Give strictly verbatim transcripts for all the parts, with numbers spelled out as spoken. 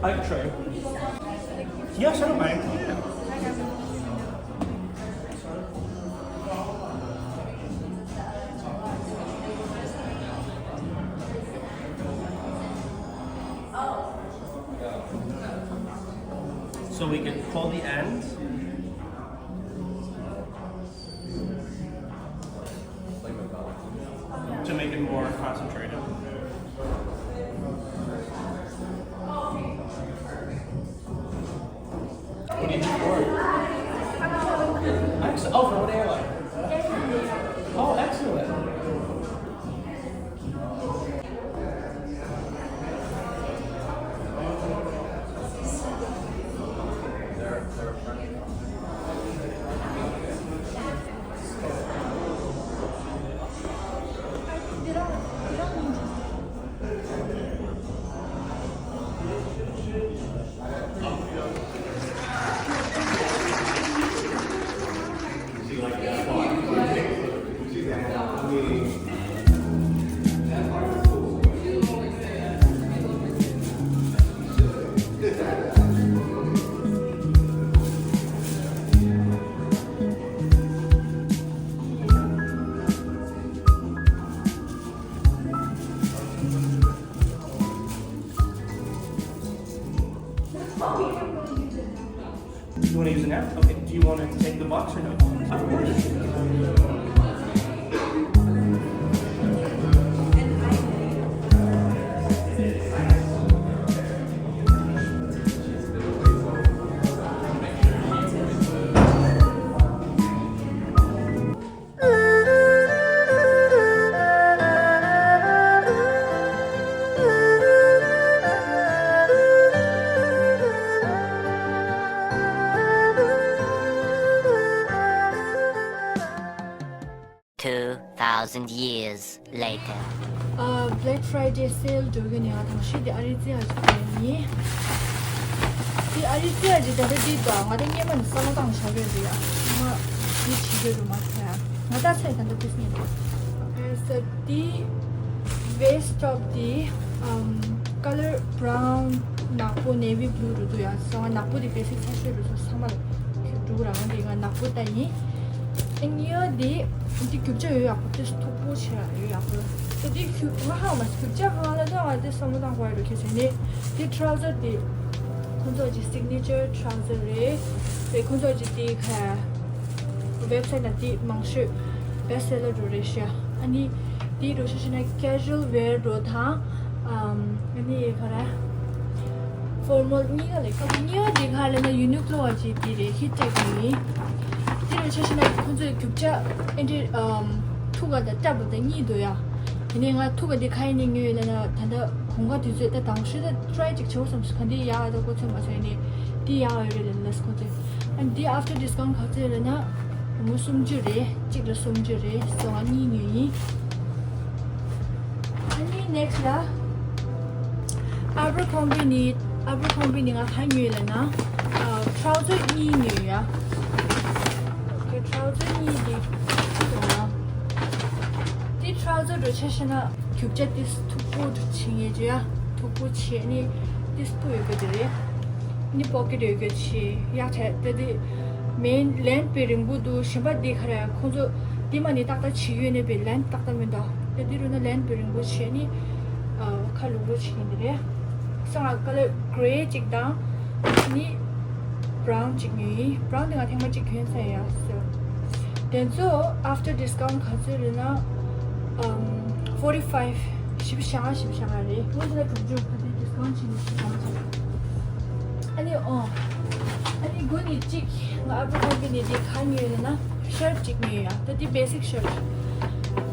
Like tray. Yes, I don't mind. Yeah. So we can pull the ends to make it more concentrated. What do you do for it? Ex- oh, for what airline? Oh, excellent. You want to use an app? Okay. Do you want to take the box or no? Of course. Two thousand years later. ཨ། Black Friday sale འགྲོ་གི་ནི་ང་དང་ཤི་དེ་ཨ་རི་ཙི་ཨ་ཅི་ཡིན། དེ་ཨ་རི་ཙི་ཨ་ཅི་ད་ལྟ་དེ་དང་ང་དང་སྔོན་མ་ནས་བསམ་བློ་བཏང་བཞག་གི་རེད་ཡ། ང་དེ་བྱེད་རྒྱུ་རུ་མ་ཐལ། ང་ད་ཚོད་ད་ལྟ་business རེད། ཨ་ས་དེ་waist top དེ་ཨམ་color brown ནག་པོ་navy blue རུ་འདུག་ཡ། སོང་ང་ནག་པོ་དེ་basic ཆ་ཤོས་རུ་སོང་ཚང་མ་ལ་འགྲོ་གི་རང་དེ་ང་ནག་པོ་ད་ཡིན། ཨ་ནི་ཡོད་དེ། འདི་རྒྱུ་ཆ་ཡོད་ཡག་པོ་ཏིས་མཐུག་པོ་ཆེ་ཡོད་ཡག་པོ། ད་འདི་རྒྱུ་ང་ཧ་མ་རྒྱུ་ཆ་གང་ལ་ད་ང་འདི་བསམ་བློ་བཏང་དགོས་ཡོད་རེད། ཁྱེད་ཚོས་ནི་འདི་trouser འདི་ཁོང་ཚོ་གི་signature trouser རེད། རེད། ཁོང་ཚོ་གི་འདི་ཁ་website ལ་འདི་མང་ཤོས་best seller འགྲོ་རེད་ཤག་ཨ་ནི་འདི་འགྲོ་ཤེས་ཤེས་ན་casual wear འགྲོ་དང་། ཨམ། ཨ་ནི་ག་རེ། formal གཉིས་ཀ་ལས་ཀ་གཉིས་པ་དེ་ག་ལས་ན་Uniqlo བ་ཅིག་དེ་རེད། heat tech ཡིན། དེ་རུ་ཆ་ཤེས་ན་ཁོང་ཚོའི་རྒྱུ་ཆ་ཨེ་འདྲ་ཨམ། ཐུག་ག་དང་སྐྲ་བ་དང་གཉིས་འདུག་ཡ། དེ་ནས་ང་ཐུག་ག་དེ་ག་ཡིན་ནས་ཉོས་ཡོད་ལ་ན་ད་ལྟ་གོང་ག་དུས་ཚོད་ད་དང་ཤོས་ད་try ཅིག་བྱེད་བསམ་སོང་། ག་འདི་ཡག་ད་གོ་ཚོད་མ་སོང་ཡིན་ནས་འདི་ཡག་ཡོད་རེད་ལ་ལ་ཁོང་ཚོས། ཨ་འདི་after discount ག་ཚོད་རེད་ན། མོ་སུམ་ཅུ་རེད། གཅིག་ལ་སུམ་ཅུ་རེད། སོ་ང་གཉིས་ཉོས་ཡིན། ཨ་ནི་next ལ་Abercrombie ནི་Abercrombie ནི་ང་ག་ཉོས་ལ་ན། ཨ་trouser གཉིས་ཉོས་ཡ། Okay, trouser གཉིས་འདི་ཡོང་ཡ། འདི་trouser འགྲོ་ཆ་ཤེས་ན་རྒྱུ་ཆ་ཏིས་མཐུག་པོ་འགྲོ་བྱེད་ངེས་ཅི་ཡ། མཐུག་པོ་བྱེད་ནི་ཏིས་པོ་ཡོད་གི་དེ་རེད། ནི་pocket ཡོད་གི་ཆེ་ཡག་ཆ་དེ་དེ། main length པའི་རིང་པོ་འདུག་གཞན་པ་འདི་ག་རེ་ཁོང་ཚོ་འདི་མ་ནི་ཏག་ཏག་བྱེད་ཡོད་ནས་པའི་length ཏག་ཏག་མི་འདུག་དེ་འདི་རུ་ན་length པའི་རིང་པོ་བྱེད་ནི་ཨ་ཁ་ལུག་ལུག་བྱེད་ཀྱི་འདི་རེད། སང་ཨ་color grey གཅིག་དང་ནི་brown གཅིག་ཉོས་ཡིན། brown དེ་ང་ཐེངས་མ་གཅིག་གྱོན་ཚར་ཡ་སོ། དེ་ཚོ་after discount ག་ཚོད་རེད་ན་ཨམ་forty five བཞི་བཅུ་ཞེ་ལྔ་བཞི་བཅུ་ཞེ་ལྔ་རེད། སྔོན་ཆད་ལ་དྲུག་ཅུ་ག་དེ་discount བྱས་ནས་བཞི་བཅུ་ཞེ་ལྔ་བྱས། ཨ་ནི་ཨོ། ཨ་ནི་དགུ་ནི་གཅིག་ང་ཨ་ཕོ་ཁོང་གི་ནི་དེ་ག་ཉོས་ལ་ན་shirt གཅིག་ཉོས་ཡ། ད་དེ་basic shirt།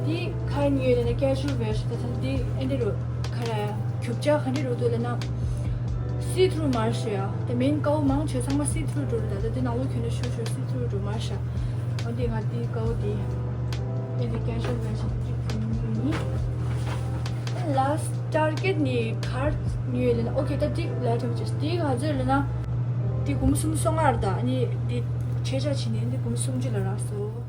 དེ་ག་ཉོས་ལ་ན་casual wear ད་ད་དེ་ཨེ་འདི་རུ་ག་རེ་རྒྱུ་ཆ་ག་འདྲ་རུ་འདུག་ལ་ན་see through མར་ཤོད་ཡ། ད་main ཀའོ་མང་ཆེ་ཚང་མ་see through འགྲོ་རུ། ད་ད་དེ་ནང་ལོ་གྱོན་ན་ཤོད་ཤོད་see through འགྲོ་མར་ཤ། འོ་དེ་ང་དེ་ཀའོ་དེ་ཨེ་འདི་casual wear ཞིག་གཅིག་གྱོན་ཉོས་ཡིན། Last Target ནི་གར་ཉོས་ལེ་ན། Okay ད་དེ་ལ་ཐོབ་ཅེས་དེ་ག་ཚོད་ལེ་ན། དེ་གུམ་སུམ་སོང་ངར་ད་ནི་དེ་ཆེ་ཆ་ཆེ་ནི་དེ་གུམ་སུམ་ཅུ་ལ་རག་སོ།